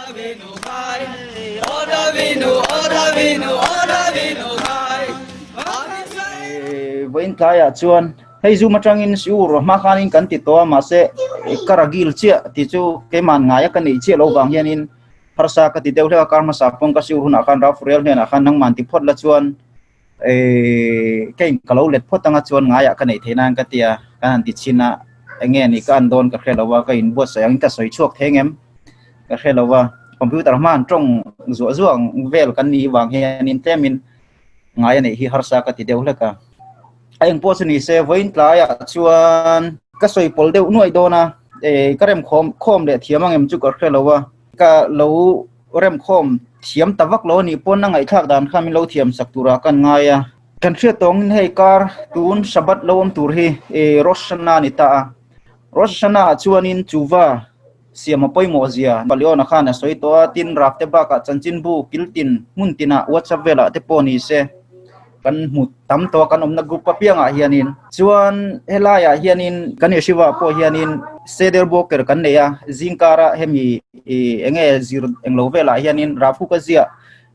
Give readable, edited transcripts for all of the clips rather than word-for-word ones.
Vawiin tlaiah chuan hei zoom atangin siur hma khanin kan ti tawh a mahse ka ragil chiah tih chu keimah ngaia ka neih chiah loh vang hianin harsa ka ti deuh hlek a kar hmasa pawng ka siur hunah khan Rafurial hnenah khan nangman ti phawt la chuan kei ka lo let phawt anga chuan ngaiah ka neih theih nan ka ti a ka han ti chhin a eng nge ni ka an dawn ka hre lo a ka inbuatsaih ang ka sawi chhuak thei ang em ka hre lo a computer hma an tawng zuah zuah ang vel kan nih vang hianin tlemin ngai a neih hi harsa ka ti deuh hlek a a eng pawh chu ni se vawiin tlaiah chuan ka sawi pawl deuh nuaih dawn a ka rem khawm khawm leh thiam ang em chu ka hre lo a ka lo remkhawm thiam ta vak lo a nih pawn a ngaihthlak dan kha min lo thiam sak turah kan ngai a. Kan hriat tawngin hei kar tun Shabbat lo awm tur hi Rosh Hashanah a ni ta a. Rosh Hashanah ah chuanin chuva siam a pawimawh zia Baliona khan a sawi tawh a, tin Rapte bakah chanchinbu kiltin hmun tinah WhatsApp velah te pawh ni se kan hmu tam tawh a kan awmna group apiangah hianin. Chuan helaiah hianin kan yeshiva pawh hianin Seder Boker kan nei a, zingkara hemi ih enge zir englo velah hianin Rav Huk a ziah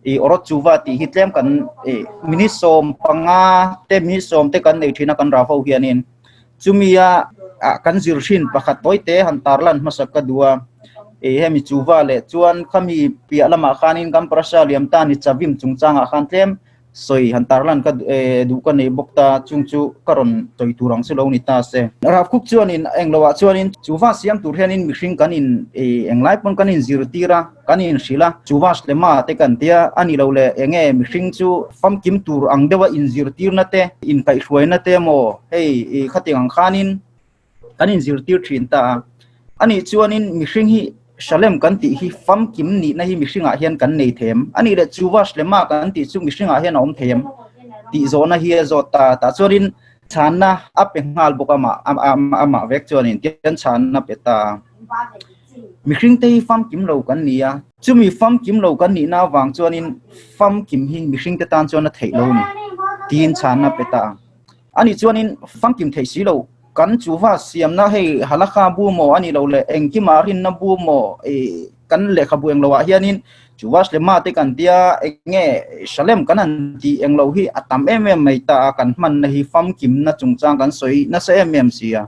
ih Orot Chuva tih hi tlem kan ih minute 15 te minute 10 te kan nei thin a kan Rav ho hianin. Chumia ah kan zir thin pakhat tawi te han tarlan hmasak ka duh a, ih hemi Chuva leh chuan khami piah lamah khanin kan parasha liam ta ni Chavim chungchangah khan tlem Sawi han tarlan ka duh ka nei bawk ta, chung chu ka rawn sawi tur ang chu lo ni ta se. Rav Kuk chuanin engloah chuanin chuva siam tur hianin mihring kan in englai pawn kan in zirtir a, kan in hrilh a, chuva hlema te kan tia a ni lo le enge mihring chu famkim tur ang deuha in zirtirna te, inkaihhruaina te emaw hei khatiang ang khanin kan inzirtir thin ta a. Anih chuanin mihring hi Shalem kan tih hi famkim nihna hi mihringah hian kan nei thei em? Anih leh chuva Shlema kan tih chu mihringah hian a awm thei em? Tih zawhna hi a zawt ta a. Tah chuanin chhanna a pe nghal bawk amah amah vek chuanin tian chhanna a pe ta a. Mihring te hi famkim lo kan ni a. Chumi famkim lo kan nihna avang chuanin famkim hi mihring te tan chuan a theih lo ni tiin chhanna a pe ta a. Anih chuanin famkim theih si lo, kan chuva siamna hei halakha bu maw a nih loh leh engkima rinna bu maw ih kan lehkhabu eng loah hianin chuva hlema te kan tia eng nge Shalem kan han tih eng loh hi a tam em em mai ta a, kan hmanna hi famkimna chungchang kan sawi nasa em em si a.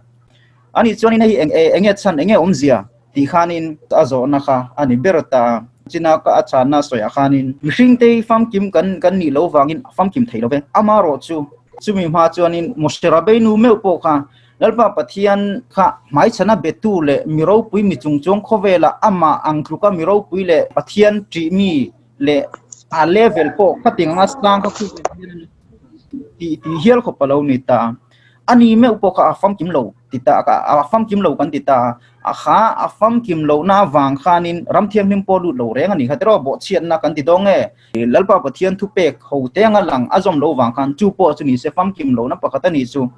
Anih chuanin hei eng eng nge chhan eng nge awmzia tih khanin a zawhna kha a ni ber ta a. China ka a chhanna sawiah khanin mihringte hi famkim kan kan nih loh vangin famkim thei lo ve. Amarawh chu chumi hma chuanin Moshe Rabbeinu meuh pawh kha Lalpa Pathian kha hmaichhana betu leh mi ropui mi chungchuang khawvela amah ang tluka mi ropui leh Pathian ṭih mi leh a level pawh khatiang anga sang kha khawvel hian tih tih hial khawp a lo ni ta a. A ni meuh pawh kha a famkim lo ti ta a famkim lo kan ti ta a, a kha a famkim lohna avang khanin ram thianghlim pawh lut lo reng a ni kha tiraw bawhchhiatna kan ti dawng e. Lalpa Pathian thupek ho te anga lang a zawm loh vang khan chu pawh chu ni se famkim lohna pakhat a ni chu.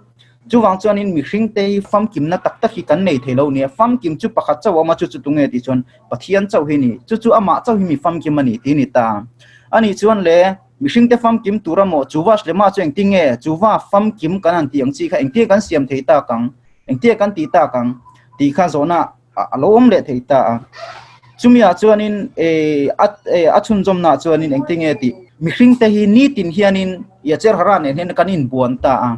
Chuvang chuanin mihring te hi famkimna tak tak hi kan nei thei lo nia, famkim chu pakhat chauh a awm a chu chu tunge tih chuan Pathian chauh hi ni, chu chu amah chauh hi mi famkim a ni tih a ni ta. Anih chuan le. Mihringte famkim tur a maw? Chuva hlema chu engtin nge? Chuva famkim kan han tih ang chi kha engtin kan siam thei tak ang? Engtin kan tih tak ang? Tih kha zawhna a lo awm leh thei ta a. Chumiah chuanin a chhunzawmnaah chuanin engtin nge tih? Mihringte hi nitin hianin Yacher Hara nen hian kan inbuan ta a.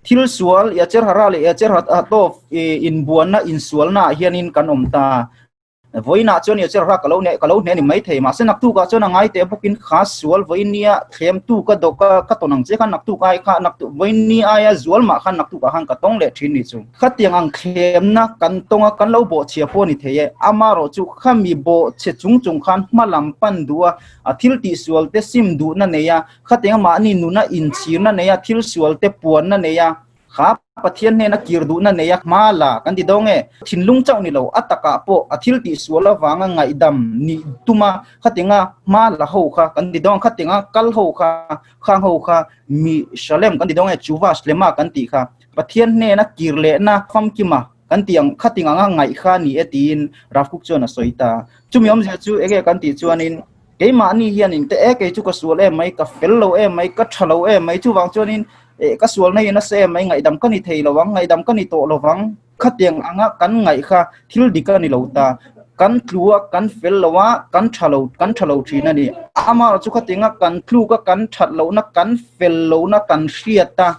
Thil sual Yacher Hara leh Yacher Hatov inbuanna insualnaah hianin kan awm ta a. Vawiinah chuan Yasser hra ka lo neh ka lo hneh ni maithei mahse naktuk ah chuan a ngai teh bawkin kha sual vawinia thlem tu ka dawk a ka tawn ang che khan naktuk ai kha naktuk vawiini aia zual mah khan naktuk ah khan ka tawng leh thin ni chu. Khatiang ang thlemna kan tawng a kan lo bawhchhia pawh a ni thei e amarawh chu khami bawhchhe chung chung khan hma lam pan duh a a thil tihsual te sim duhna nei a khatiang mahni nuna inchhirna nei a thil sual te puanna nei a Kha Pathian hnena kir duhna nei a hma la kan ti dawng e. Thinlung chauh ni lo, a takah pawh a thil tih sual avanga ngaihdam nih tuma khatinga hma la ho kha kan ti dawng, khatinga kal ho kha, khang ho kha mi Shalem kan ti dawng e, Chuva Shlema kan tih kha Pathian hnena kir lehna famkima kan tih ang khating anga ngaih kha ni e tiin Rav Kuk chuan a sawi ta. Chumi awmzia chu enge kan tih chuanin Keimahni hianin te e kei chu ka sual em mai, ka fel lo em mai, ka tha lo em mai, chuvang chuanin eh ka sual neiin a se em mai, ngaihdam ka ni thei lo ang, ngaihdam ka ni tawh lo vang, khatiang anga kan ngaih kha thil dik a ni lo ta. Kan tlu a, kan fel lo a, kan tha lo, kan tha lo thin a ni. Amaherawhchu khatinga kan tluk a, kan that lohna, kan fel lohna kan hriat a,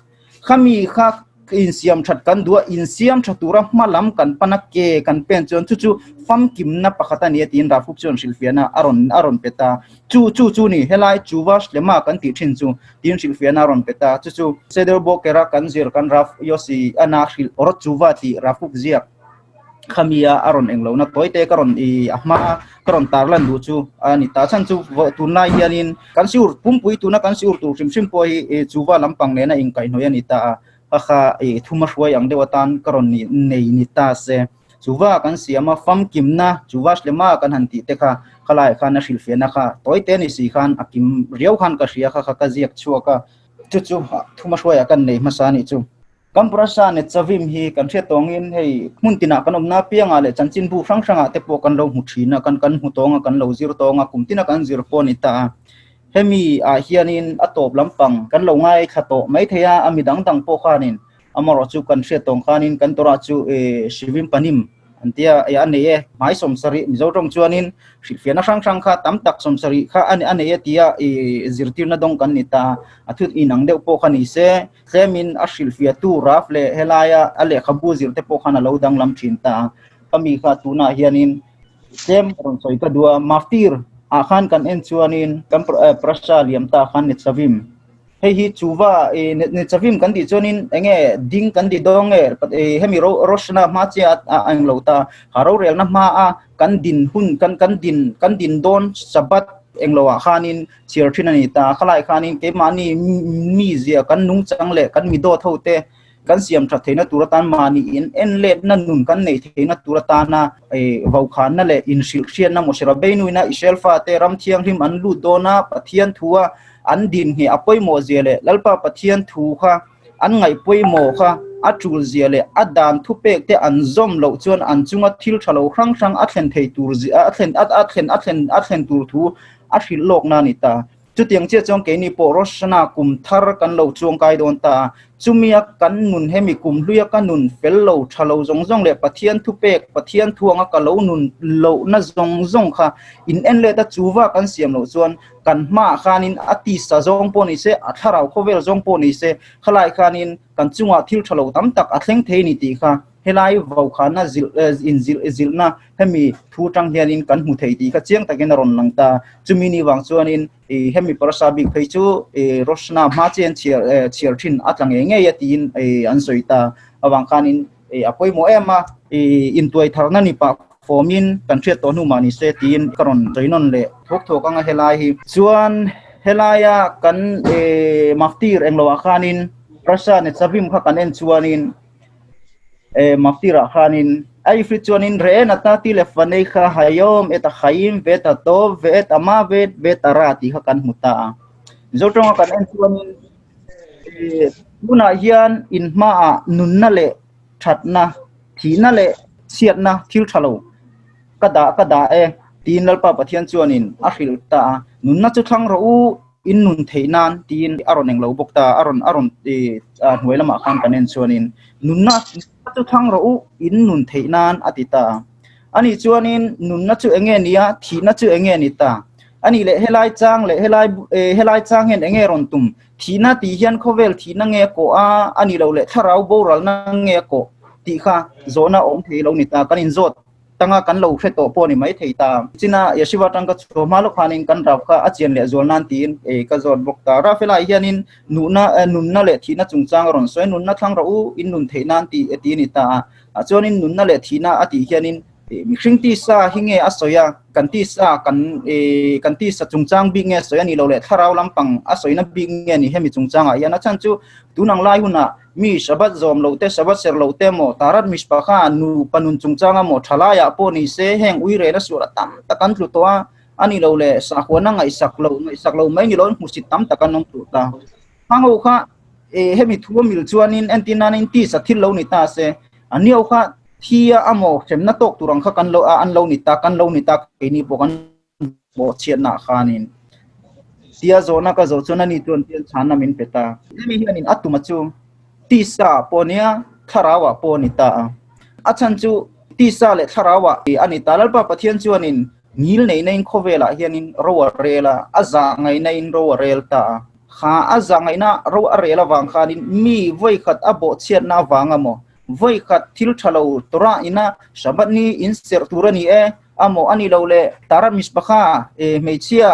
khami kha insiam that kan duh a, insiam tha tura hma lam kan pan a, ke kan pen chuan chu chu famkimna pakhat a ni a tiin Rafuk chuan hrilhfiahna a rawn a rawn pe ta. Chu chu chu ni, helai Chuva Shlema kan tih thin chu tiin hrilhfiahna a rawn pe ta. Chu chu Seder Bokera kan zir kan Raf Yossi a na hrilh Orot Chuva tih Rafuk ziak. Khamia a rawn eng lohna tawi te ka rawn i a hma ka rawn tar lan duh chu a ni ta. Chhan chu tunlai hianin kan siur pumpui tuna kan siur tur hrim hrim pawh hi chuva lampang nena inkaihhnawih a ni ta a, kha kha i thuma hruai ang deuh atan ka rawn nei ni ta se. Chuva kan siam a, famkimna chuva hlema kan han tih te kha khalaiah khan a hrilhfiahna kha tawi te ni si khan a kim riau khan ka hria kha kha ka ziak chhuak a, chu chu thuma hruaiah kan nei hmasa a nih chu. Kan Prasha Netzavim hi kan hriat tawngin hei hmun tinah kan awmna piangah leh chanchinbu hrang hrangah te pawh kan lo hmu thin a, kan kan hmu tawng a, kan lo zir tawng a, kum tina kan zir pawh a ni ta a. Hemi ah hianin a tawp lampang kan lo ngaithla tawh mai thei a, a mi dang dang pawh khanin amaherawh chu kan hriat tawng khanin kan Torah chu Shivim Panim An tia, e a nei e, hmai sawmsarih Mizo tawng chuanin hrilhfiahna hrang hrang kha tam tak sawmsarih kha a nei e tia i zirtirna dawng kan ni ta. A thut inang deuh pawh kha ni se, tlemin a hrilhfiahtu Raf leh helaia a lehkhabu zir te pawh khan a lo danglam thin ta a. Ka mi kha tunah hianin tlem rawn sawi ka duh a, Maftir ah khan kan en chuanin kan Prasha liam ta khan Netzavim Hei hi chuva i Netzavim kan tih chuanin eng nge ding kan ti dawn nge hemi Roshana hma chiah a eng lo ta. Ha rorelna hma a kan din hun kan kan din kan din dawn Shabbat eng lo ah khanin chhiar thin a ni ta. Khalai khanin keimahni mi zia kan nungchang leh kan mi dawt ho te kan siam that theihna tur atan mahni in en letna nun kan neih theihna tur atana vokhanna leh inhrilhhriatna Moshe Rabbeinuina Israel fate ram thianghlim an lut dawn a, Pathian thua an din ngheh a pawimawh zia leh Lalpa Pathian thu kha an ngaih pawimawh kha a tul zia leh a dan thupek te an zawm loh chuan an chunga thil tha lo hrang hrang a thlen thei tur zia a thlen a thlen a thlen a thlen tur thu a hrilh lawkna a ni ta. Chutiang chiah chuan keini pawh Rosh Hashanah kum thar kan lo chuangkai dawn ta a, chumia kan nun hemi kum hluia ka nun fel lo, tha lo zawng zawng leh Pathian thupek, Pathian thuanga ka lo nun lohna zawng zawng kha in en let a, chuva kan siam loh chuan kan hmaah khanin a tisa zawng pawh ni se, a thlarau khawvel zawng pawh ni se, khalai khanin kan chungah thil tha lo tam tak a thleng thei ni tih kha helai vaukhana zilh inzilh zilhna hemi thu tang hianin kan hmu thei tih kha chiang takin a rawn lang ta. Chumi ni vang chuanin ih hemi parasa bik phei chu ih Roshna hma chian chhiar chhiar thin a tla ngei ngei a tiin ih an sawi ta. Avang khanin ih a pawimawh em a, ih intuai tharna ni pah fawmin kan hriat tawh hnu mah ni se tiin ka rawn sawi nawn leh thawk thawk ang a helai hi. Chuan helaia kan ih maftir englo ah khanin Parasa Netzavim kha kan en chuanin E maftirah khanin a ifrit chuanin re natna ti leh fanei kha hayawm et a chaim vet a tov vet a mavet vet a ra tih kha kan hmu ta a. Mizo tawnga kan en chuanin e tunah hian in hmaah nunna leh thatna, thihna leh chhiatna thil tha lo ka dah ka dah e tiin Lalpa Pathian chuanin a hrilh ta a. Nunna chu thlang rawh u. In nun theih nan tiin a rawn englo bawk ta, a rawn a rawn i hnuai lamah khan kan en chuanin nunna chu thlang rawh u, in nun theih nan a ti ta. Ani chuanin nunna chu enge ni a, thihna chu enge ni ta. Ani leh helai chang leh helai helai chang hian enge rawn tum, thihna tih hian khawvel thihna nge a kawh a, ani lo leh thlarau boralna nge a kawh tih kha zawhna awm thei lo ni ta, kan inzawt. Tanga kan lo hre tawh pawh a ni mai thei ta. China Yeshiva atang ka chhuah hma lawk khanin kan rau kha a chian leh zual nan tiin ka zawt bawk ta. Rafaela-ah hianin nuhna nunna leh thihna chungchang a rawn sawi a, nunna thlang rawh u, in nun theih nan tih ti a ni ta a. Ah chuanin nunna leh thihna a tih hianin mihring tisa hi nge a sawi a, kan tisa kan kan tisa chungchang bik nge a sawi a nih loh leh thlarau lampang a sawina bik nge ni hemi chungchangah hian a chhan chu tun ang lai hunah Mi Shabbat zawm loh te, Shabbat ser loh te maw, Tarat Mishpacha nupa nun chungchanga maw, thalaiah pawh ni se, heng uirena sual a tam tak an tlu tawh a, a ni lo le, sahuana ngaihsak loh, ngaihsak lo mai ni loin hmusit tam tak an awm tluh ta. Hang ho kha e hemi thu a mil chuanin entir nanin tisa thil lo ni ta se, a nio kha thi a amaw hremna tawk tur ang kha kan lo an lo ni ta, kan lo ni ta keini pawh kan Bawh chhiatnah khanin tia zawhna ka zawh chuan ani chuan tian chhanna min pe ta. Hemi hianin a tuma chu tisa pawh nia thlarauah pawh a ni ta a. A chhan chu Tisa leh thlarauah a ni ta. Lalpa Pathian chuanin ngil neihna in khawvelah hianin ro a rel a, a zah ngaihna in ro a rel ta a. Kha a zah ngaihna ro a rel avang khanin mi vawikhat a bawhchhiatna avang amaw, vawikhat thil tha lo Torah ina Shabbat ni in serh tur a ni e, amaw a ni lo le Tarat Mishpacha hmeichhia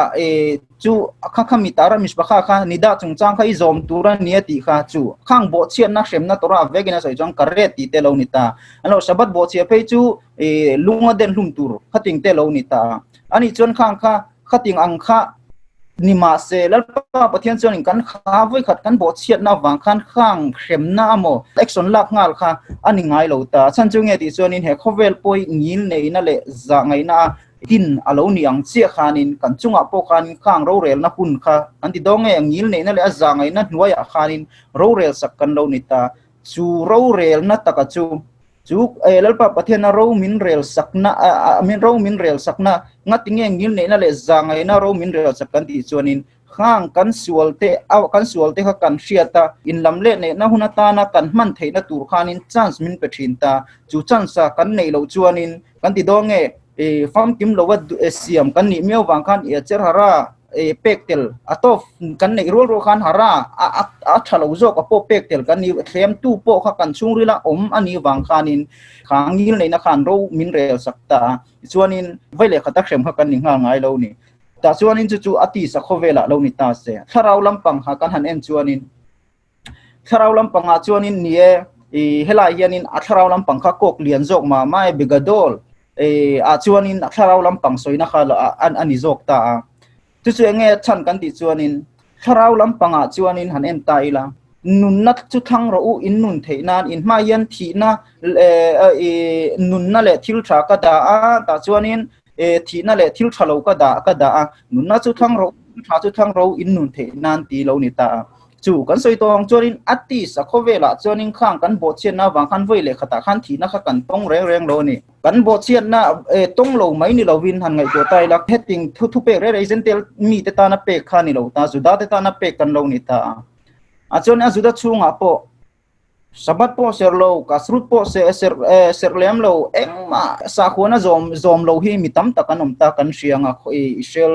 chu kha kha mi Tarat Mishpacha kha nida chungchang kha i zawm tur a ni a tih kha chu khang bawhchhiatna hremna Torah vekin a sawi chuan karet tih te lo ni ta. An lo Shabbat bawhchhia phei chu lunga den hlum tur khating te lo ni ta. Ani chuan khang kha khating ang kha ni mahse Lalpa Pathian chuanin kan kha vawikhat kan bawhchhiatna avang khan khang hremna amaw action lak nghal kha a ni ngai lo ta. Chhan chu nge tih chuanin he khawvel pawi ngil neihna leh zah ngaihna a din a lo ni ang chiah khanin kan chungah pawh khanin khang rorelna hun kha kan ti dawn nge ngil neihna leh a zah ngaihna hnuaiah khanin rorel sak kan lo ni ta. Chu rorelna taka chu Chu Lalpa Pathiana ro min rel sakna min ro min rel sakna ngatinge ngilneihna leh zangaihna ro min rel sak kan tih chuanin khang kan sual te kan sual te kha kan hriat a, inlam leh neihna hun atana kan hman theihna tur khanin chance min pe thin ta. Chu chance a kan neih loh chuanin kan ti dawn nge famkim lova siam kan nih miau vang khan cher hara pek tel a tawp kan neih rual rual khan hara a tha lo zawk a pawh pek tel kan ni thlem tu pawh kha kan chhungrila awm a nih vang khanin kha ngil neihna khan ro min rel sak ta a, tichuanin vai leh khat a hrem kha kan ni nghal ngai lo ni. Tah chuanin chu chu a tisa khawvelah lo ni ta se. Thlarau lampang kha kan han en chuanin thlarau lampangah chuanin ni e, i helai hianin a thlarau lampang kha kawk lian zawk mah mah e begadol e ah chuanin a thlarau lampang sawina kha a ni zawk ta a. Chu chu enge chhan kan tih chuanin thlarau lampangah chuanin han en ta ila nunna chu thlang rawh u in nun theih nan in hma hian thihna nunna leh thil tha ka dah a tah chuanin thihna leh thil tha lo ka dah ka dah a nunna chu thlang rawh u tha chu thlang rawh u in nun theih nan ti lo ni ta a. Chu kan sawi tawh ang chuanin a tisa khawvelah chuanin khang kan bawhchhiatna avang khan vawi leh khatah khan thihna kha kan tawng reng reng lo a ni. Kan bawhchhiatna tawng lo mai ni lovin han ngaihtuah ta ila heting thu thupek reng reng Jentail mite tana pek kha ni lo ta, Juda te tana pek kan lo ni ta a. A chuan a Juda chhungah pawh Sabbath pawh ser lo, Kashrut pawh ser ser lem lo, engmah sakhuana zawm zawm lo hi mi tam tak an awm ta kan hria ang a, Israel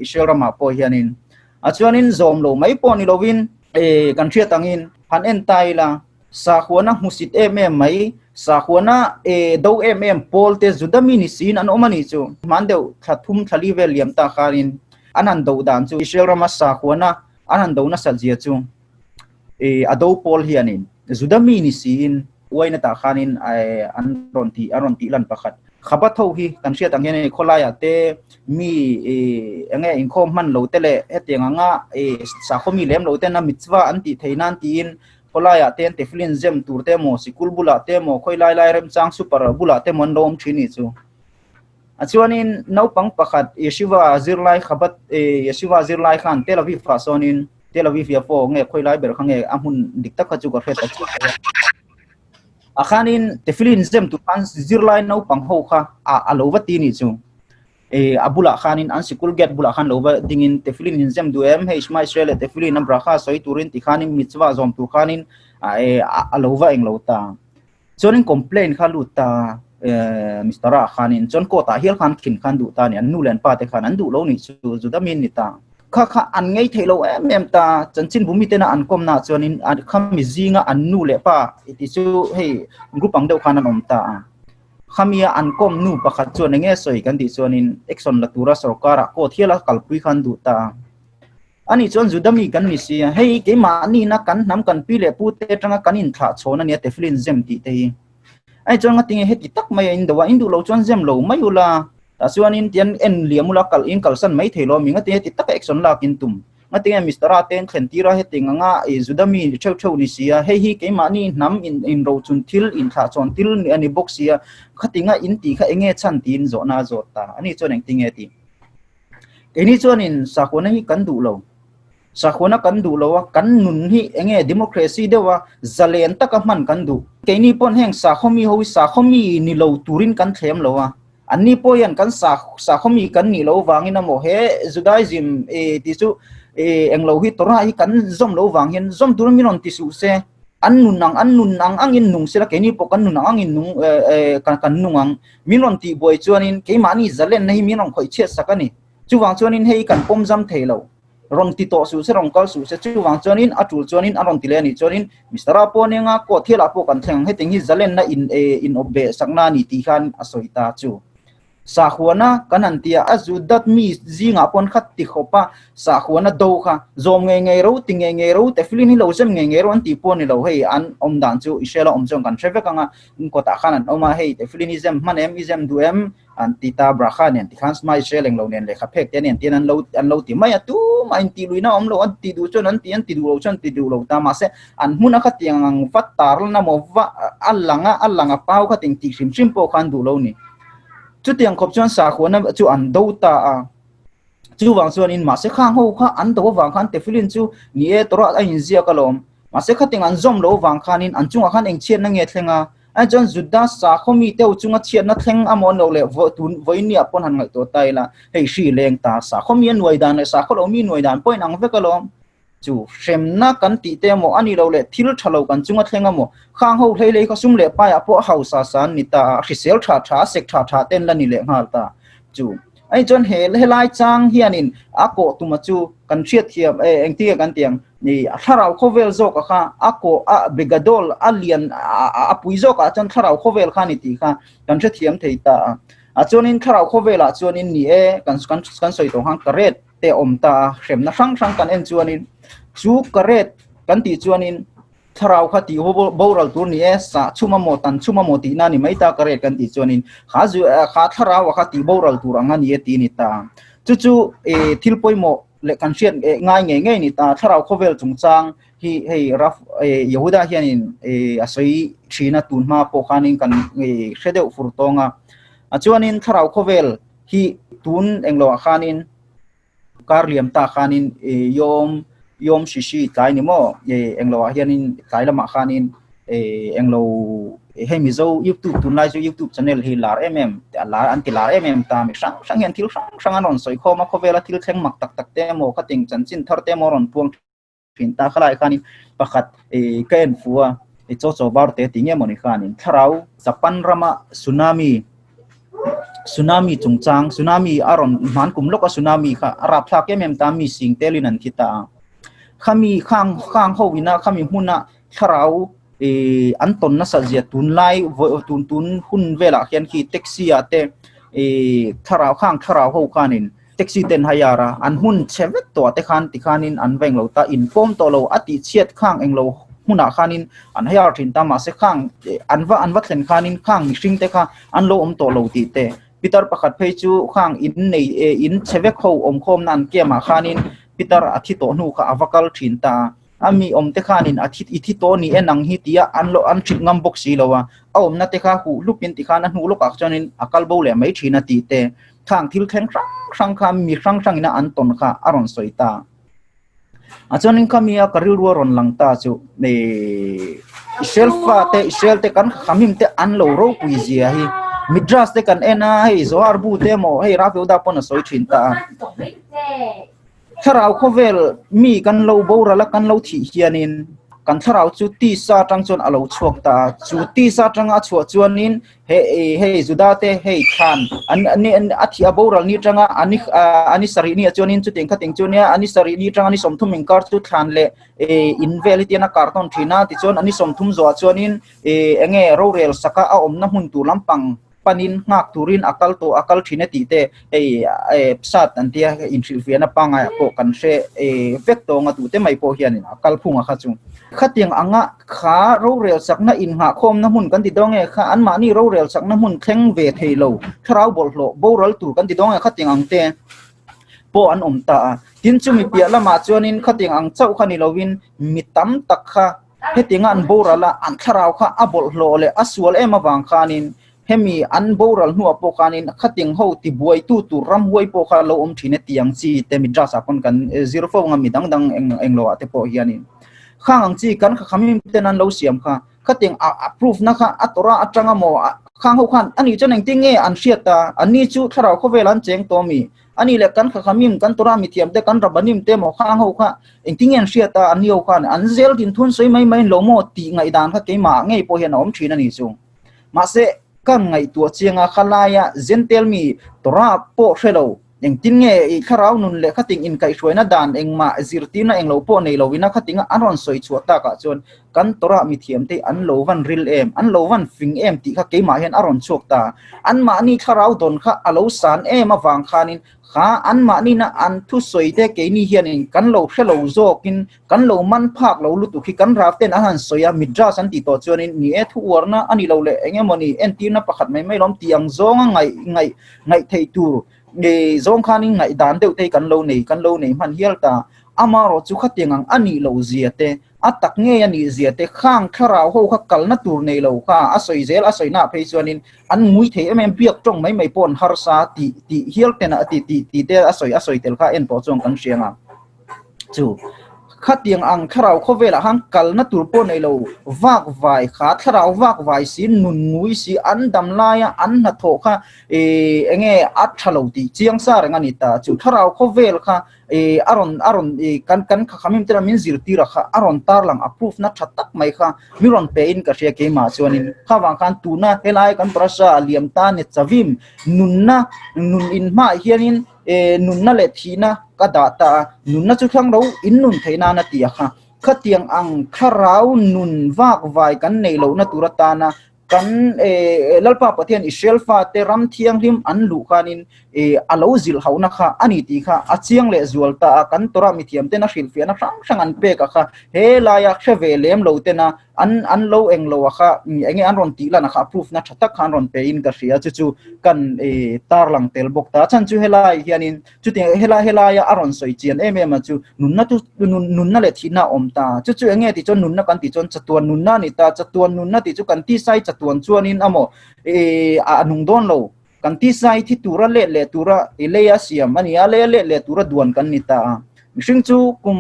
Israel ramah pawh hianin. A chuanin zawm lo mai pawh ni lovin kan hriat angin han en ta ila, sakhuana hmusit em em mai, sakhuana do em em pawl te Juda mi ni siin an awm a nih chu. Hman deuh thla thum thla li vel liam ta khanin an han do dan chu Israel rama sakhuana an han do nasat zia chu. A do pawl hianin Juda mi ni siin uaina tah khanin an rawn tih an rawn tih lan pakhat. Khabat ho hi kan hriat ang hian hei khawlaiah te mi eng nge inkhawm hman lo te leh hetiang anga sakhaw mi lem lo tena mitzvah an tih theih nan tiin khawlaiah te an tefillin zem tur te emaw sikul bulah te emaw khawi lai lai remchang super bulah te emaw an lo awm thin nih chu. A chuanin naupang pakhat Yeshiva zirlai Chabad Yeshiva zirlai khan Tel Aviv ah sawnin Tel Aviv Yafo nge khawi lai ber kha nge a hmun dik tak kha chu ka hriat ta chiah lo a. A khanin tefillin zem tur khan zirlai naupang ho kha a a lo va ti nih chu. A bulah khanin an sikul gate bulah khan lo va dingin tefillin in zem duh em hei Shema Israel leh tefillin a bracha sawi turin ti khanin mitzvah zawm tur khanin a lo va englo ta. Chuanin complaint kha lut ta Mister a khanin chuan court ah hial khan khin khan duh ta a ni, an nu leh an pa te khan an duh lo nih chu Juda min ni ta. Kha kha an ngei theih lo em em ta, chanchinbu mi tena an kawmna ah chuanin kha mi zinga an nu leh pa ti chu hei group ang deuh khan an awm ta a. Khamia an kawm nu pakhat chuan enge sawi kan tih chuanin action la tura sorkar ah court hial a kalpui khan duh ta a. Ani chuan Juda mi kan ni si a, hei keimahni na kan hnam kan pi leh pu te atanga kan inthlah chhawn a nia tefillin zem tih te hi. Ani chuan ngatinge heti tak mai a in do a, in duh lo chuan zem lo mai ula, tah chuanin tian en liam ula kal in kalsan mai thei lo a mi, ngatinge heti taka action lak in tum, ngatinge Mister A te an thlen tir a heti anga Juda mi theuh theuh ni si a, hei hi keimahni hnam in inrochun thil inthlah chhawn thil a ni bawk si a, khatinga in tih kha enge chhan tiin zawhna a zawt ta, ani chuan engtinge tih. Keini chuanin sakhuana hi kan duh lo. Sakhuana kan duh lo a, kan nun hi eng nge democracy deuha zalen taka hman kan duh. Keini pawn heng sakhaw mi ho hi sakhaw mi ni lo turin kan thlem lo a. Anni pawh hian kan sakhaw mi kan nih loh vangin emaw he Judaism tih chu eng lo hi Torah hi kan zawm loh vang hian zawm turin min rawn ti suh se. An nun ang an nun ang angin nung sela keini pawh kan nun ang angin nung kan kan nung ang. Min rawn tih buai chuanin keimahni zalenna hi min rawn khawih chhiat sak a ni. Chuvang chuanin hei kan pawm zam thei lo. Rawn ti tawh suh se, rawn kal suh se. Chuvang chuanin a tul chuanin an rawn ti leh a nih chuanin Mister A pawh nia court hialah pawh kan thleng ang. Hetiang hi zalenna in in awp beh sakna a ni tih khan a sawi ta chu. Sahuana kan han ti a, a zu dat mi zingah pawn kha ti khawp a, sahuana do kha zawm ngei ngei ro, ti ngei ngei ro, teflin hi lo zem ngei ngei ro an tih pawh a ni lo, hei an awm dan chu i hriala awm chuan kan hre vek ang a, kawtah khan an awm a, hei teflin i zem hman em, i zem duh em an ti ta, brakha nen tikhan smile hre leng lo nen lehkha phek te nen tian an lo an lo ti mai a, tumah in tih luihna a awm lo, an ti duh chuan an ti, an ti duh lo chuan an ti duh lo ta, mahse an hmun a khatiang ang va tarlan emaw va a lang a, a lang a pau khating tih hrim hrim pawh kha an duh lo a ni. Chutiang khawp chuan sakhuana chu an do ta a, chuvang chuanin mahse khang ho kha an do avang khan tefilin chu ni e Torah a inziak alawm, mahse khating an zawm lo avang khanin an chungah khan eng chhiatna nge thleng a, a chuan Juda sakhaw mite ho chunga chhiatna thleng amaw an lo leh tun vawinia pawn han ngaihtuah ta ila, hei hri leng ta sakhaw mi a nuai dan leh sakhaw lo mi nuai dan pawh a inang vek alawm. Chu hremna kan tih te emaw a ni lo leh thil tha lo kan chunga thleng emaw, khang ho hlei hlei kha sum leh paiah pawh a hausa sa an ni ta a, hrisel tha tha, sek tha tha te an la ni leh nghal ta. Chu ani chuan he helai chang hianin a kawh tuma chu kan hriatthiam e engtinge kan tih ang ni a thlarau khawvel zawka kha a kawh a begadol a lian a pui zawkah chuan thlarau khawvel kha a ni tih kha kan hrethiam thei ta a. A chuanin thlarau khawvelah chuanin ni e kan kan sawi tawh khan karet te awm ta a, hremna hrang hrang kan en chuanin chu karet kan tih chuanin thlarau kha tih boral tur ni e, sah chhum amaw tan chhum amaw tihna a ni mai ta karet kan tih chuanin kha zu kha thlarau a kha tih boral tur ang a ni e tih a ni ta. Chu chu eh thil pawimawh leh kan hriat ngai ngei ngei a ni ta, thlarau khawvel chungchang hi hei Raf eh Yehuda hianin eh a sawi thin a tun hma pawh khanin kan eh hre deuh fur tawng a, a chuanin thlarau khawvel hi tun englo ah khanin kar liam ta khanin yawm yawm shishi tlai ni maw englo ah hianin tlai lamah khanin englo hei mizo youtube tunlai chu youtube channel hi lar em em a lar an ti lar em em ta mi hrang hrang hian thil hrang hrang an rawn sawi khawm a khawvela thil thleng mak tak tak te emaw khating chanchin thar te emaw rawn puang thin ta khalai khanin pakhat ka en fu a chaw chaw var te ti nge mawni khanin thlarau Japan rama tsunami tsunami chungchang tsunami a rawn hman kum lawka tsunami kha a rapthlak em em ta mi sing telin an thi ta a khami khang khang ho ina khami hmuna thlarau an tawn nasa zia tunlai tun tun hun velah hian khi taxi ah te thlarau khang thlarau ho khanin Taxi ten hire a, an hmun chhe vek tawh te khan tikhanin an va englo ta, inpawm tawh lo a tih chhiat khang englo hmunah khanin an hire thin ta mahse khang an va an va thlen khanin khang mihring te kha an lo awm tawh lo tih te. Pitar pakhat phei chu khang in nei in chhe vek ho awmkhawmna an camp ah khanin pitar a thi tawh hnu kha a va kal thin ta a, a mi awm te khanin a thi i thi tawh ni en ang hi tia an lo an hrilh ngam bawk si lo a, a awmna te kha huh hlupin tikhan a hnu lawkah chuanin a kal bo leh mai thin a tih te. Khang thil thleng hrang hrang kha mi hrang hrangin a an tawn kha a rawn sawi ta. A chuanin kha mi a ka rilru a rawn lang ta chu Israel fa te Israel te kan khamim te an lo ropui zia hi Midrash te kan en a hei Zohar bu te emaw hei Rav Yehuda pawn a sawi thin ta a. Thlarau khawvel mi kan lo boral a, kan lo thih hianin kan thlarau chu tisa atang chuan a lo chhuak ta a. Chu tisa atanga a chhuah chuanin he hei Juda te hei thlan an ani a thih a boral ni atanga ani ani sarih ni ah chuanin chutiang khating chu nia ani sarih ni atanga ni 30 inkar chu thlan leh in vel hi tian a kar tawn thin a. Tichuan ani 30 zawhah chuanin enge rorel saka a awmna hmun tur lampang panin nghak turin a kal tawh a kal thin a tih te hei psat an tia inhrilhfiahna pangaiah pawh kan hre vek tawng a tute mai pawh hianin a kal phung a kha chu. Khatiang anga kha rorel chakna innghahkhawmna hmun kan ti dawn nge kha anmahni rorel chakna hmun thleng ve thei lo thlarau bawlhhlawh boral tur kan ti dawn nge khatiang ang te pawh an awm ta a. Tin chumi piah lamah chuanin khatiang ang chauh kha ni lovin mi tam tak kha Hetianga an boral a, an thlarau kha a bawlhhlawh leh a sual em avang khanin hemi an boral hnuah pawh khanin khating ho tibuaitu tur ramhuai pawh kha lo awm thin e tiang chi te midrash ah pawn kan zir fo ang a mi dang dang eng englo ah te pawh hianin khang ang chi kan khakhamim ten an lo siam kha khating a proof na kha a Torah atanga maw a. Khang ho khan ani chuan engtin nge an hriat ta? Anni chu thlarau khawvel an cheng tawh mi? Ani leh kan khakhamim, kan Torah mithiam te, kan Rabbanim te maw khang ho kha engtin nge an hriat ta? Anni ho khan an zel din thun sawi mai mai in lo maw tih ngaihdan kha keimah ngei pawh hian a awm thin a ni chu. Mahse, kan ngaihtuah chianga khalaia Jentail mi Torah pawh hre lo. Engtin nge i thlarau nun leh khating inkaihhruaina dan engmah zirtirna englo pawh nei lovina khatinga an rawn sawi chhuah takah chuan kan Torah mithiamte an lo van ril em, an lo van fing em tih kha keimah hian a rawn chhuak ta. Anmahni thlarau dawn kha a lo san em avang khanin kha anmahnina an thusawite keini hianin kan lo hre lo zawkin kan lo man phak lo lutuk hi kan raften an han sawi a, midrash an tih tawh chuanin ni e thu uarna a ni lo leh eng emawni entirna pakhat mai mai lawm tih ang zawnga ngaih ngaih ngaih theih tur nge zawng khanin ngaihdan deuh te hi kan lo nei kan lo nei hman hial ta. Amaherawh chu khatiang ang a nih loh zia te, a tak ngei a nih zia te, khang thlarau ho kha kalna tur nei lo kha a sawi zel a sawi naah phei chuanin an ngui thei em em biak tawng mai mai pawh an harsa tih tih hial ten a ti tih tih te a sawi a sawi tel kha en tawh chuan kan hria ang a. Chu khatiang ang thlarau khawvelah khan kalna tur pawh nei lo vak vai kha thlarau vak vai si nun ngui si an dam laia an hnathawh kha ih enge a tha lo tih chiang sa reng a ni ta. Chu thlarau khawvel kha ih a rawn a rawn ih kan kan khakhamim te min zirtir a kha a rawn tarlang a proof na tha tak mai kha mi rawn pe in ka hria keimah chuanin khavang khan tuna helai kan parasha a liam ta ni chavim nunna nun inhmaah hianin E, nunna leh thihna ka dah ta a, nunna chu thlang ro in nun theih nan a ti a kha. Khatiang ang thlarau nun vak vai kan neih lohna tur atana kan e, Lalpa Pathian Israel fate ram thianghlim an luh khanin e, a lo zilh hauhna kha a ni tih kha a chiang leh zual ta a, kan Torah mithiam tena hrilhfiahna hrang hrang an pek a kha, he laia hre ve lem lo tena an an lo eng lo a kha enge an rawn tih lan a kha proof na tha tak kha an rawn pe in ka hria chu chu kan e tarlang tel bawk ta chan chu helai hianin chutiang helai helaia a rawn sawi chian em em a chu nunna chu nunna leh thihna a awm ta chu chu enge tih chuan nunna kan tih chuan chatuan nunna a ni ta chatuan nunna tih chu kan tisai chatuan chuanin amaw e a nung dawn lo kan tisai thi tura let leh tura i leia siam a ni a, leia let leh tura duan kan ni ta a. Mihring chu kum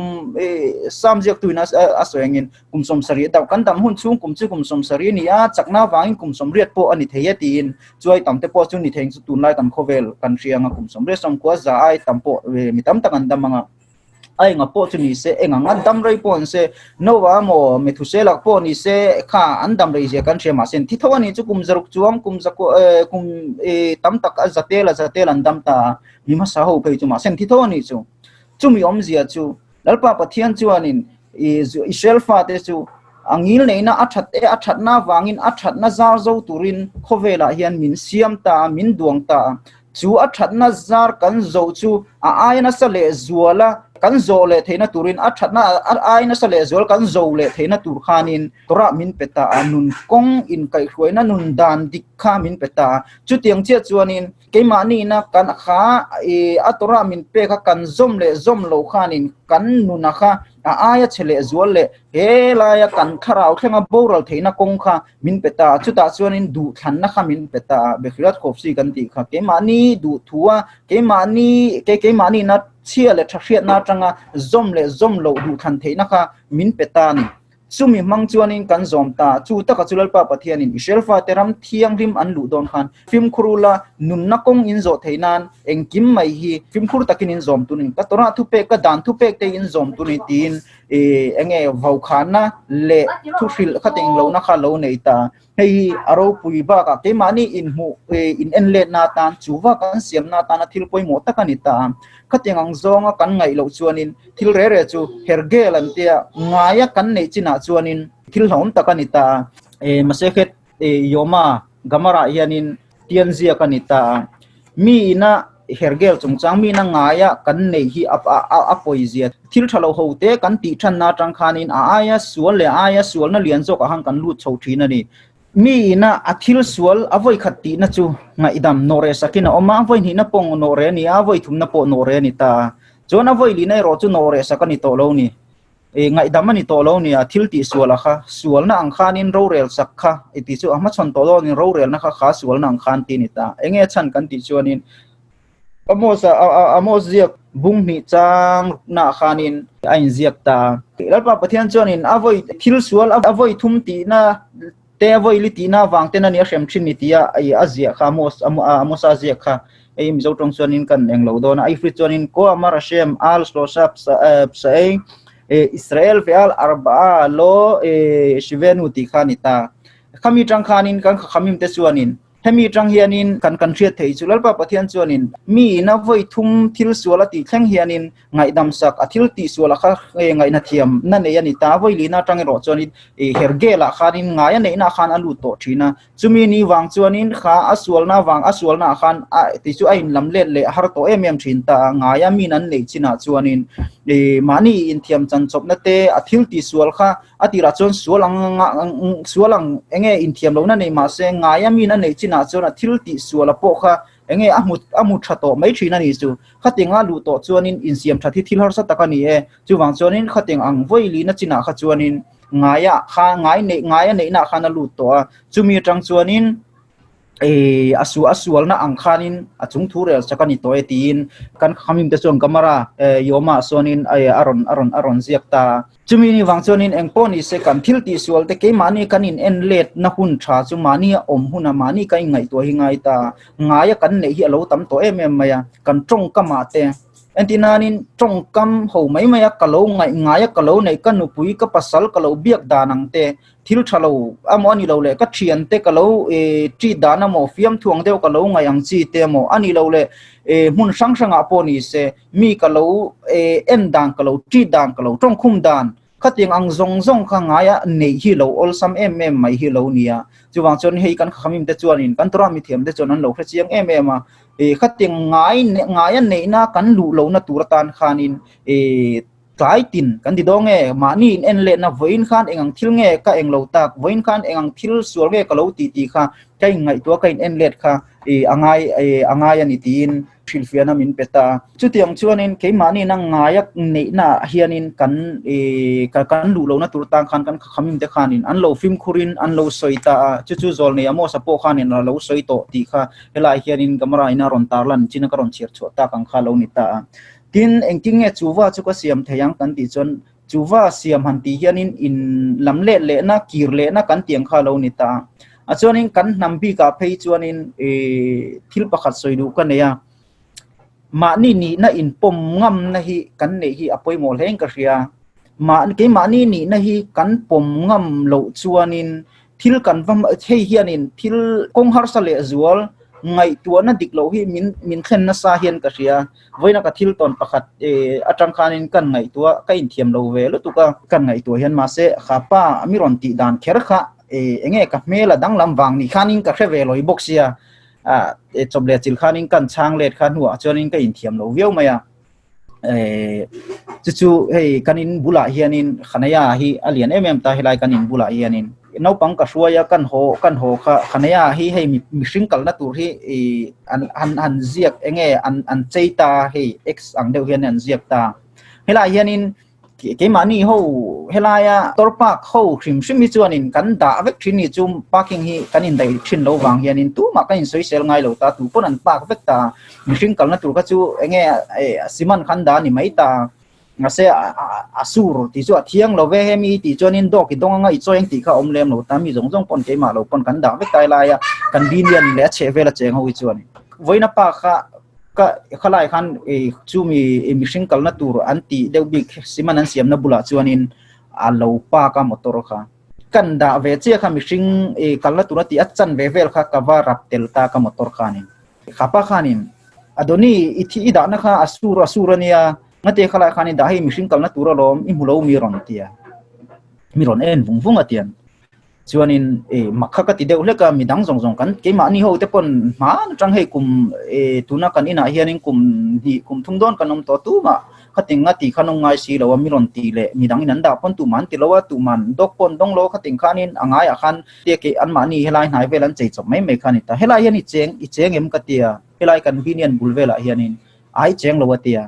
Sam ziaktuin a sawi angin kum 70 dam kan dam hun chhung kum chu kum 70 a ni a, chakna avangin kum 80 pawh a ni thei e tiin chuai tam te pawh chu ni thei chu tunlai kan khawvel kan hria anga kum 80 sawmkua za ai tam pawh mi tam tak an dam anga. A enga pawh chu ni se, eng anga dam rei pawh an se, Noah maw Methuselah pawh ni se kha an dam rei zia kan hria mahse thi tho a ni chu kum zaruk chuang kum zakua kum tam tak a zatel a zatel an dam ta a, mi hmasa ho phei chu mahse thi tho a ni chu. Chumi awmzia chu Lalpa Pathian chuanin Israel fate chu a ngil neihna a that e a thatna avangin a thatna zar zo turin khawvelah hian min siam ta a, min duang ta a. Chu a thatna zar kan zo chu a ai nasa leh zual a, kan zawh leh theihna turin a thatna a ai nasa leh zual kan zo leh theihna tur khanin Torah min pe ta a, nun kawng inkaihhruaina nun dan dik kha min pe ta a. Chutiang chiah chuanin keimahniina kan kha i a Torah min pek a kan zawm leh zawm loh khanin kan nuna kha a aia chhe leh zual leh he laia kan thlarau thlenga boral theihna kawng kha min pe ta a, chutah chuanin duhthlanna kha min pe ta a, Bekhirat Khawpsi kan tih kha keimahni duhthua keimahni ke keimahni na chhia leh tha hriatna atanga zawm leh zawm loh duhthlan theihna kha min pe ta a ni. Chumi hmang chuanin kan zawm ta, chu taka chu Lalpa Pathianin Israel fate ram thianghlim an luh dawn khan fimkhur ula, nunna kawng in zawh theih nan engkim mai hi fimkhur takin in zawm tun a ni, ka Torah thupek, ka dan thupek te in zawm tun a ni tiin Ih enge vaukhana leh thuhrilh kha teng lohna kha lo nei ta. Hei hi a ropui bakah keimahni inhmuh in en letna atan chu va kan siamna atana thil pawimawh tak a ni ta. Khatiang ang zawnga kan ngaih loh chuanin thil re re chu hergel an tia ngaia kan neih chinah chuanin thil hlauhawm tak a ni ta. Maseket Yoma Gamara hianin tian ziak a ni ta a. Mi ina hergel chungchang mi ina ngaia kan neih hi a pawi zia. Thil tha lo ho te kan tih thanna atang khanin a aia sual leh a aia sualna lian zawkah khan kan lut chho thin a ni. Mi ina a thil sual a vawi khat tihna chu ngaihdam nawhreh sakin a awm a, a vawi hnihna pawh nawhreh a ni a, a vawi thumna pawh nawhreh a ni ta a. Chuan a vawi lihna erawh chu nawhreh sak a ni tawh lo ni. I ngaihdam a ni tawh lo nia, thil tih sual a kha, sualna ang khanin rorel sak kha i tih chu a hmachhawn tawh lo ni, rorelna kha kha sualna ang khan ti a ni ta. Enge a chhan kan tih chuanin Amos a Amos ziak bung hnih chang ruknaah khanin a inziak ta. Lalpa Pathian chuanin a vawi thil sual a vawi thum tihna. Te vawi li tihna vang ten a ni a hrem thin ni tia a ziah kha Amos Amosa ziak kha hei Mizo tawng chuanin kan eng lo dawn a. Ifrit chuanin Ko Amar Hashem al Shlosha Psa'ei Israel ve al Arba'a lo Shivenu tih kha a ni ta. Khami tang khanin kan khakhamim te chuanin Hemi atang hianin kan kan hriat theih chu Lalpa Pathian chuanin mi ina vawi thum thil sual a tih thleng hianin ngaihdam sak a thil tih sual a kha ngaihna thiam na nei a ni ta. Vawi lihna atang erawh chuanin Hergel-ah khanin ngai a neihna khan a lut tawh thin a. Chumi ni vang chuanin kha a sualna vang a sualna ah khan a ti chu a inlam let leh a har tawh em em thin ta a. Ngaia min an neih chinah chuanin mahni inthiam chan chawpna te a thil tih sual kha A tirah chuan sual ang sual ang enge inthiam lohna nei mahse ngaia min a neih chinah chuan a thil tih sual a pawh kha enge a hmu a hmu tha tawh mai thin a ni chu. Khating a luh tawh chuanin insiam that hi thil harsa tak a ni e. Chuvang chuanin khating ang vawi lihna chinah kha chuanin ngaia kha ngai neih ngai a neihna khan a lut tawh a. Chumi atang chuanin a su a sualna ang khanin a chung thu rel sak a ni tawh e tiin kan khamim te chuan Gamara Yoma sawn a rawn a rawn a rawn ziak ta. Chumi ni vang chuanin eng pawh ni se kan thil tih sual te keimahni kan in en let na hun tha chu mahni a awm huna mahni kan inngaihtuah hi ngai ta. Ngaia kan neih hi a lo tam tawh em em mai a, kan tawngkamah te Entinanin tawngkam ho mai mai a ka lo ngaih ngaia ka lo neih ka nupui ka pasal ka lo biak dan ang te Thil tha lo amaw a ni lo leh ka thian te ka lo treat dan amaw fiamthu ang deuh ka lo ngaih ang chi te amaw a ni lo leh hmun hrang hrangah pawh ni se mi ka lo en dan ka lo treat dan ka lo tawngkhum dan khatiang ang zawng zawng kha ngaia neih hi lo awlsam em em mai hi lo nia. Chuvang chuan hei kan khamim te chuanin kan Torah mithiam te chuan an lo hre chiang em em a, khatiang ngai ngaia neihna kan luh lohna tur atan khanin Tlai tin kan ti dawn nge? Mahni in en lehna vawiin khan eng ang thil nge ka eng lo tak? Vawiin khan eng ang thil sual nge ka lo ti tih kha ka inngaihtuah ka in en let kha i a ngai a ngai a ni tiin hrilhfiahna min pe ta. Chutiang chuanin keimahni ina ngaia neihna ah hianin kan i kan luh lohna tur tan khan kan khakhamim te khanin an lo fimkhurin an lo sawi ta a, chu chu Zawlnei Amos-a pawh khanin a lo sawi tawh tih kha helaiah hianin camera ina rawn tarlan chin a ka rawn chhiar chhuah tak ang kha a lo ni ta a. Tin, engtin nge chuva chu ka siam thei ang kan tih chuan chuva siam han tih hianin in lam let lehna, kir lehna kan tih ang kha a lo ni ta a. A chuanin kan hnam bikah phei chuanin thil pakhat sawi duh ka nei a, mahni nihna inpawm ngamna hi kan neih hi a pawimawh hle in ka hria. Keimahni nihna hi kan pawm ngam loh chuanin Thil kan va hei hianin thil kawng harsa leh zual ngaihtuahna dik loh hi min min thlen nasa hian ka hria. Vawiina ka thil tawn pakhat atang khanin kan ngaihtuah ka inthiam lo ve lutuk a. Kan ngaihtuah hian mahse kha pa mi rawn tih dan kher kha enge ka hmel a danglam vang nih khanin ka hre ve lawih bawk sia. Chawp leh chil khanin kan chhang let kha hnuah chuanin ka inthiam lo viau mai a. Chu chu hei kan in bulah hianin Khanaya hi a lian em em ta helai kan in bulah hianin naupang ka hruai a kan haw kan haw kha Khanaya hi hei mihring kalna tur hi ih an an an ziak enge an an chei ta hei x ang deuh hian an ziak ta helai hianin Keimahni ho helaia motor park ho hrim hrim hi chuanin kan dah vek thin ni chu parking hi kan indaih thin lo vang hianin tumah kan insawisel ngai lo ta tu pawn an park vek ta mihring kalna tur kha chu enge cement khan dah a ni mai ta mahse a sur tih chu a thiang lo ve hemi tih chuanin dawk i dawng anga i chawi ang tih kha a awm lem lo ta mi zawng zawng pawn keimah lo pawn kan dah vek ta helaia kan binian leh a chhehvel a cheng ho hi chuanin vawiina park kha Ka khalai khan chumi mihring kalna tur an tih deuh bik cement an siamna bulah chuanin a lo park a motor kha. Kan dah ve chiah kha mihring kalna tur a tih a chan ve vel kha ka va rap tel ta ka motor khanin. Khapa khanin Adoni i thi i dahna kha a sur a sur ania ngate khalai khan i dah hei mihring kalna tur alawm i hmu lo mi rawn tia mi rawn en vung vung a tiang. Chuanin e mak kha ka ti deuh hlek a, midang zawng zawng kan keimahni ho te pawn hman atang hei kum e tuna kan inah hianin kum hnih kum thum dawn kan awm tawh tumah khating a tih khan awm ngai si lo a, mi rawn tih leh midang in an dah pawn tumah an ti lo a, tuman dawk pawn dawng lo a khating khanin a ngaiah khan tia kei anmahni helai hnai vel an chei chawp mai mai kha a ni ta. Helai hian i cheng i cheng em ka tia, helai kan binian bul velah hianin ai cheng lo a tia.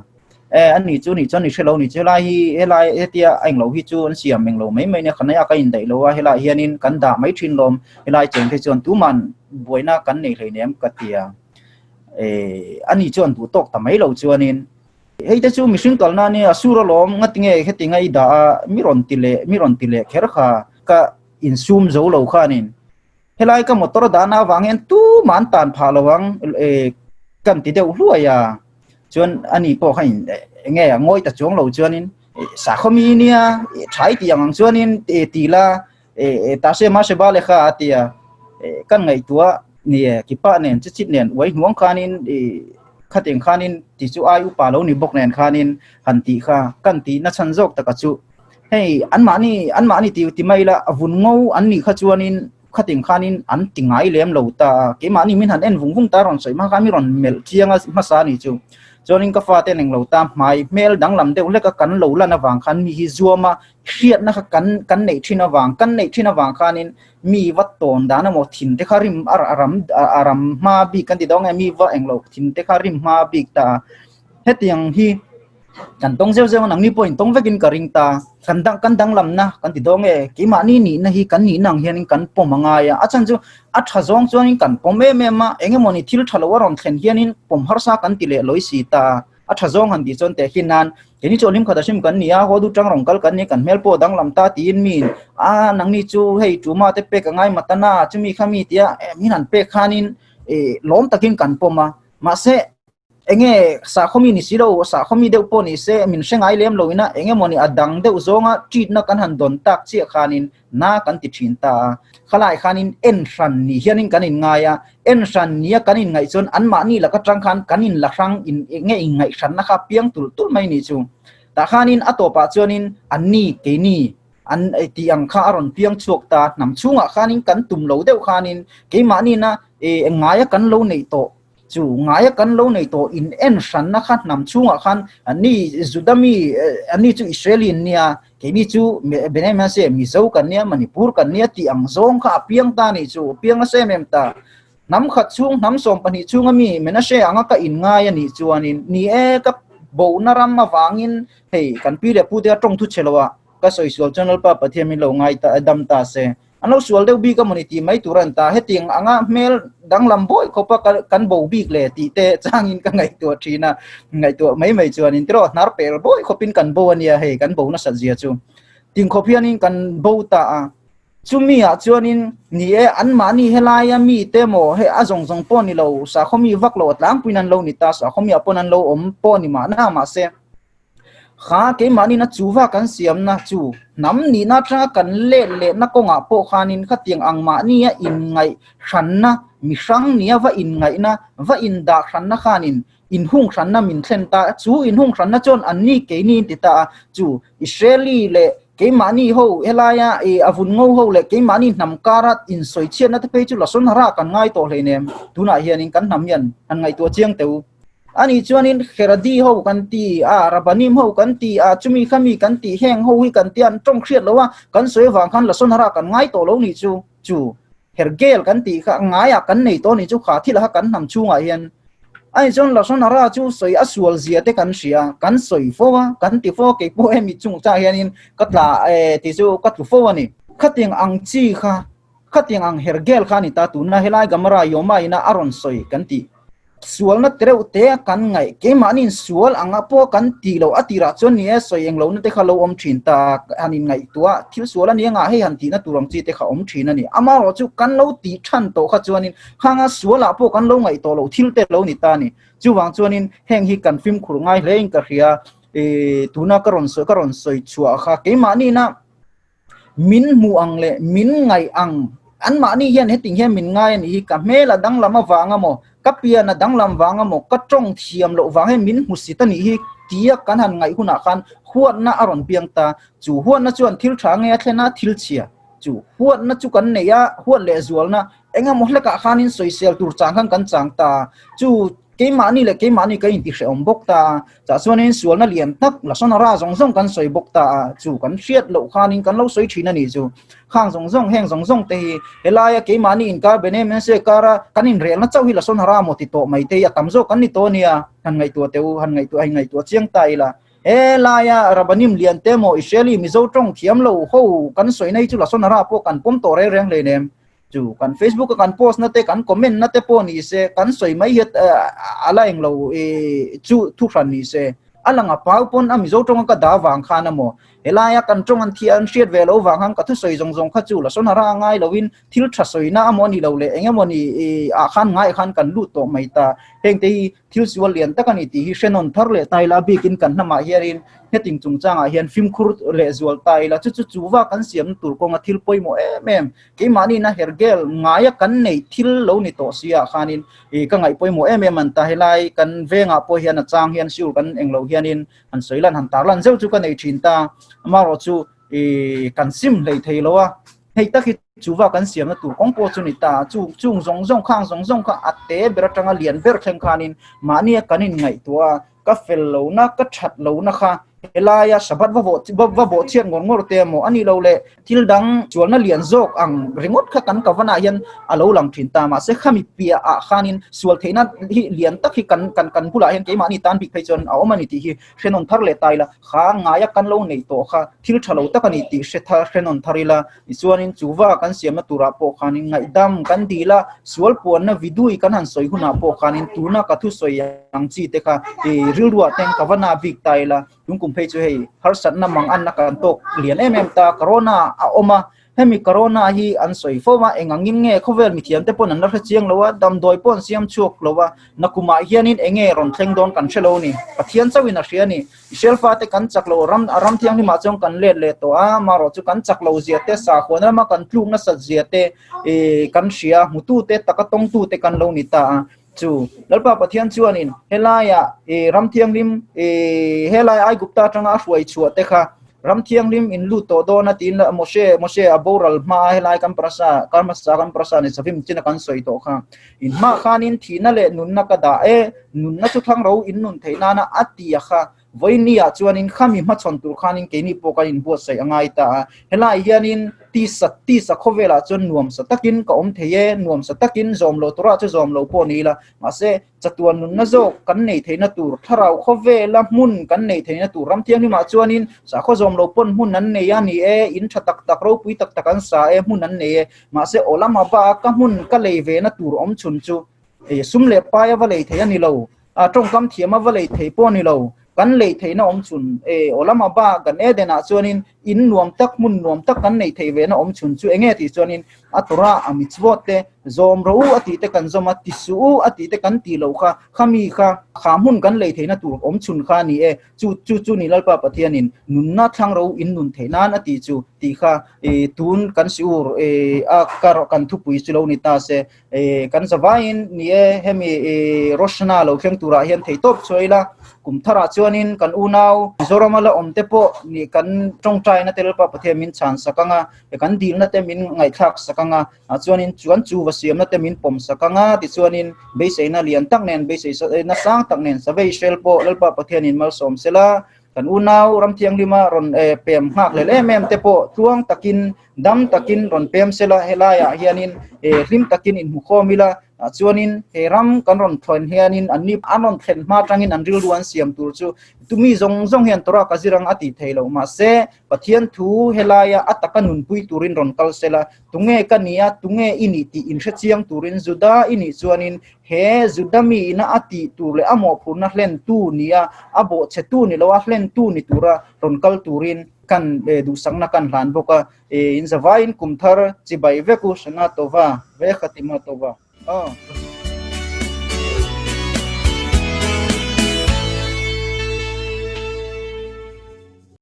E a ni chu ni chuan i hre lo ni chu helai hi helai hetia a englo hi chu an siam englo mai mai nia khanai a ka indaih lo a helai hianin kan dah mai thin lawm helai cheng te chuan tuman buaina kan nei hleinem ka tia e a ni chuan duh tawk ta mai lo chuanin hei te chu mihring kalna ania sur alawm ngatinge heti ngai dah a mi rawn ti leh mi rawn ti leh kher kha ka insum zo lo khanin. Helai ka motor dahna avang hian tumah an tan phah lo ang kan ti deuh hluai a, chuan ani pawh kha in eng nge a ngawi ta chuang lo chuanin sakhaw mi nia thai tih ang ang chuanin ti la ta se ma se ba le kha a ti a, kan ngaihtuah ni e kipa nen chi chit nen uai hnuang khanin khateng khanin ti chu ai upa lo ni bawk nen khanin han tih kha kan tih na chhan zawk taka chu. Hei anmahni anmahni ti ti mai ila a vun ngo an nih kha chuanin khatin khanin an ti ngai lem lo ta a, keimahni min han en vung vung ta rawn sawi hma khan mi rawn melh chiang a hmasa a nih chu. Chuanin ka fate an englo ta hmai hmel danglam deuh hlek a kan lo lan avang khan mi hi zuam a hriatna kha kan kan neih thin avang kan neih thin avang khanin mi va tawn dan emaw thin te kha rim a ram a ram hma bik kan ti dawn nge mi va englo thin te kha rim hma bik ta a. Hetiang hi kan tawng zeuh zeuh a, nangni pawhin tawng vekin ka ring ta. Kan dang kan danglamna kan ti dawn nge, keimahni nihna hi kan nihna ang hianin kan pawm a ngai a, a chhan chu a tha zawng chuanin kan pawm em em a, eng emawni thil tha lo a rawn thlen hianin pawm harsa kan ti leh lawi si ta. A tha zawng han tih chuan teh khi nan keini chu hlim khat a hrim kan ni a, haw du tang rawn kal kan ni, kan hmel pawh danglam ta tiin miin a nangni chu hei tuma te pek a ngai matana chumi kha mi tia min han pek khanin lawm takin kan pawm a, mahse Enge sahkhawmi ni si lo, sahkhawmi deuh pawh ni se min hre ngai lem loin a, eng emawni a dang deuh zawnga treatna kan han dawn tak chiah khanin na kan ti thin ta a. Khalai khanin en hran ni hianin kan inngai a, en hran nia kan inngaih chuan anmahni laka tang khan kan inla hrang in enge inngaih hranna kha piang tulh tulh mai ni chu. Tah khanin a tawpah chuanin anni keini an tih ang kha a rawn piang chhuak ta, hnam chhungah khanin kan tum lo deuh khanin keimahni-na ngaia kan lo neih tawh Chu ngaia kan lo nei tawh in en hranna kha hnam chhungah khan anni Juda mi anni chu Israeli an nia, keini chu Benjamin se Mizo kan nia, Manipur kan nia tih ang zawng kha a piang ta nih chu, a piang nasa em em ta. Hnam khat chhung, hnam 12 chhunga mi Menashe anga ka in ngai a nih chuanin ni e ka bohna ram avangin hei kan pi leh pute a tawng thu che lo a, ka sawi sual chuan Lalpa Pathian min lo ngai ta dam ta se. An lo sual deuh bik a mawni tih mai tur a ni ta. Hetiang anga hmel danglam bawi khawpa kan bo bik le tih te changin ka ngaihtuah thin a, ngaihtuah mai mai chuanin tiraw hnar pel bawi khawpin kan bo a nia hei kan bo nasat zia chu. Ting khawp hianin kan bo ta a, chumi ah chuanin ni e anmahni helaia mi te maw hei a zawng zawng pawh ni lo sakhaw mi vak lo a tlangpuiin an lo ni ta, sakhaw mi ah pawn an lo awm pawh ni mahna mahse Kha keimahni na chuva kan siamna chu hnam nihna atanga kan let lehna kawngah pawh khanin khatiang ang mahnia inngaih hranna, mihrang nia va inngaihna, va indah hranna khanin inhung hranna min thlen ta. Chu inhung hranna chuan anni keini in ti ta a, chu Israeli leh keimahni ho helaia a vun ngo ho leh keimahni hnam kara insawichhiatna te phei chu lasawn hara kan ngai tawh hleinem. Tunah hianin kan hnam hian han ngaihtuah chiang teh u. Ani chuanin Heradi ho kan ti a, Rabanim ho kan ti a, chumi khami kan ti, heng ho hi kan ti a, an tawng hriat lo a, kan sawi avang khan Lason hara kan ngai tawh lo nih chu, chu Hergel kan tih kha ngaiah kan nei tawh nih chu kha thil kha kan hnam chhungah hian. Ani chuan Lason hara chu sawi a sual zia te kan hria, kan sawi fo a, kan ti fo a, keipawh hemi chungchang hianin ka tla e ti chu ka tlu fo a ni. Khatiang ang chi kha, khatiang ang Hergel kha a ni ta, tuna helai Gamara Yoma ina a rawn sawi kan tih. Sualna tereuh te a kan ngaih, keimahniin sual anga pawh kan tih loh a tirah chuan ni e, sawi eng lohna te kha lo awm thin ta, han inngaihtuah thil sual a nia ngah hei han tihna tur ang chi te kha awm thin a ni. Amaherawhchu kan lo tih than tawh kha chuanin khanga sualah pawh kan lo ngaih tawh loh thil te lo ni ta a ni. Chuvang chuanin heng hi kan fimkhur ngai hlein ka hria, tuna ka rawn sawi ka rawn sawi chhuah kha keimahniina Min hmuh ang leh min ngaih ang, anmahni hian heting hian min ngai a nih hi, ka hmel a danglam avang amaw, ka pian a danglam vang amaw, ka tawng thiam loh vang hian min hmu sit a nih hi tia kan han ngaih hunah khan huatna a rawn piang ta. Chu huatna chuan thil tha nge a thlen a, thil chhia. Chu huatna chu kan nei a, huat leh zualna engemaw hlekah khanin sawisel tur chang khan kan chang ta. Chu Keimahni leh keimahni ka intihrehawm bawk ta a, chah chuanin sualna lian tak Lasonara zawng zawng kan sawi bawk ta a, chu kan hriat loh khanin kan lo sawi thin a ni chu. Khang zawng zawng, heng zawng zawng te hi helaia keimahni inkar Benemense kara kan inrelna chauh hi Lasonara maw ti tawh mai te hi a tam zawk kan ni tawh a nia, han ngaihtuah teh u, han ngaihtuah han ngaihtuah chiang ta ila. Helaia Rabanim lian te maw Israeli Mizo tawng thiam lo ho kan sawina hi chu Lasonara pawh kan pawm tawh reng reng hleinem. Chu kan Facebook a kan post na te kan comment na te pawh ni se kan sawi mai hi a la englo chu thu hran ni se. A lang a pau pawn a Mizo tawnga ka dah vang khan a maw? Helaia kan tawng an thiah an hriat ve loh vang khan ka thusawi zawng zawng kha chu la sawn hara a ngai loin thil tha sawina a maw ni lo leh eng emaw ni ah khan ngaiah khan kan lut tawh mai ta. Hengte hi thil sual lian tak a ni tih hi hre nawn thar leh ta ila a bikin kan hnamah hianin heting chungchangah hian fimkhur leh zual ta ila chu chu chuva kan siamna tur kawnga thil pawimawh em em Keimahni na hergel ngaia kan neih thil lo ni tawh si ah khanin ih ka ngaih pawimawh em em an ta. Helai kan vengah pawh hian a chang hian siur kan englo hianin han sawi lan han tar lan zeuh chu ka nei thin ta. Amaherawh chu ih kan sim hlei thei lo a, hei tak hi chuva kan siamna tur kawng pawh chu ni ta. Chu chung zawng zawng khang zawng zawng kha a te ber atanga lian ber thleng khanin mahnia kan inngaihtuah a, Ka fel lohna, ka that lohna kha helaia Shabbat va vawh va vawh chhiat ngawr ngawr te emaw a nih loh le thil dang chualna lian zawk ang ringawt kha kan kavanah hian a lo lang thin ta. Mahse khami piah ah khanin sual theihna hi lian tak hi kan kan kan bulah hian keimahni tan bik phei chuan a awm a ni tih hi hre nawn thar leh ta ila, kha ngaia kan lo neih tawh kha thil tha lo tak a ni tih hre thar hre nawn thar ila. Tichuanin chuva kan siamna turah pawh khanin ngaihdam kan dil a, sual puanna vidui kan han sawi hunah pawh khanin tuna ka thusawi ang chi te kha i rilruah ten ka va na bik ta ila, tungkum phei chu hei harsatna mang anna kan tawk lian em em ta, corona a awm a, hemi corona hi an sawi fo a, eng angin nge khawvel mithiam te pawn an la hre chiang lo a, damdawi pawh an siam chhuak lo a, nakumah hianin eng nge rawn thleng dawn kan hre lo a ni, Pathian chauhin a hria a ni. Israel fate kan chak lo, ram a ram thianghlimah chuan kan let leh tawh a, amaherawh chu kan chak lo zia te, sakhuana lama kan tluk nasat zia te kan hria, hmutute taka tawngtute kan lo ni ta a. Chu Lalpa Pathian chuanin helaiah ram thianghlim, helai Aigupta atanga a hruai chhuah te kha ram thianghlim in lut tawh dawn a tiin Moshe, Moshe a boral hma a helai kan prasa, kar hmasa kan prasa ni Savim china kan sawi tawh kha. In hmah khanin thihna leh nunna ka dah e, nunna chu thlang ro in nun theih nana a ti a kha. Vawiin ah chuanin khami hmachhawn tur khanin keini pawh kan inbuatsaih a ngai ta a. Helaiah hianin tisa tisa khawvelah chuan nuamsa takin ka awm thei e, nuamsa takin zawm lo turah chu zawm lo pawh ni ila, mahse chatuan nunna zawk kan nei theihna tur, thlarau khawvela hmun kan nei theihna tur ram thianghlimah chuanin sakhaw zawm lo pawn hmun an nei a ni e, in tha tak tak ropui tak tak an sa e, hmun an nei e. Mahse aw lama ba ka hmun ka lei ve na tur awm chhun chu sum leh pai a va lei thei a ni lo, a tawngkam thiam a va lei thei pawh a ni lo, kan lei theihna awm chhun aw lama ba kan Eden ah chuanin in nuam tak hmun nuam tak kan neih theih ve na awm chhun chu enge tih chuanin a Torah a mitzvot te zawm rawh u a tih te kan zawm a, ti suh u a tih te kan tih loh kha khami kha kha hmun kan lei theihna tur awm chhun kha a ni e. Chu chu chu ni Lalpa Pathianin nunna thlang ro in nun theih nan a tih chu tih kha tun kan siur a kar kan thupui chu lo ni ta se. Kan zavaiin ni e hemi Rosh Hashanah lo thleng turah hian thei tawp chuai ila kum tharah chuanin kan unau Mizorama la awm te pawh ni kan tawngtaina te Lalpa Pathian min chhan sak anga kan dilna te min ngaihthlak sak anga Ah chuanin chuan chu va siamna te min pawm sak anga tichuanin beiseina lian tak nen beiseina sang tak nen Savei Israel pawh Lalpa Pathianin malsawm sela kan unau ram thianghlima rawn pem nghak lel em em te pawh tluang takin dam takin rawn pem sela helaiah hianin hlim takin inhmukhawm ila ah chuanin he ram kan rawn thlen hianin an ni an rawn thlen hma atangin an rilru an siam tur chu tumi zawng zawng hian Torah ka zir ang a tih theih loh mahse Pathian thu helaia a taka nunpui turin rawn kal sela, tunge ka nia, tunge i nih tih inhre chiang turin Juda i nih chuanin he Juda mi ina a tih tur leh a mawhphurhna hlentu nia, a bawhchhetu ni loa hlentu ni tura rawn kal turin kan duhsakna kan hlan bawk a. In zavaiin kum thar chibai vek u, Shana Tova, Ve Khatima Tova. Aw.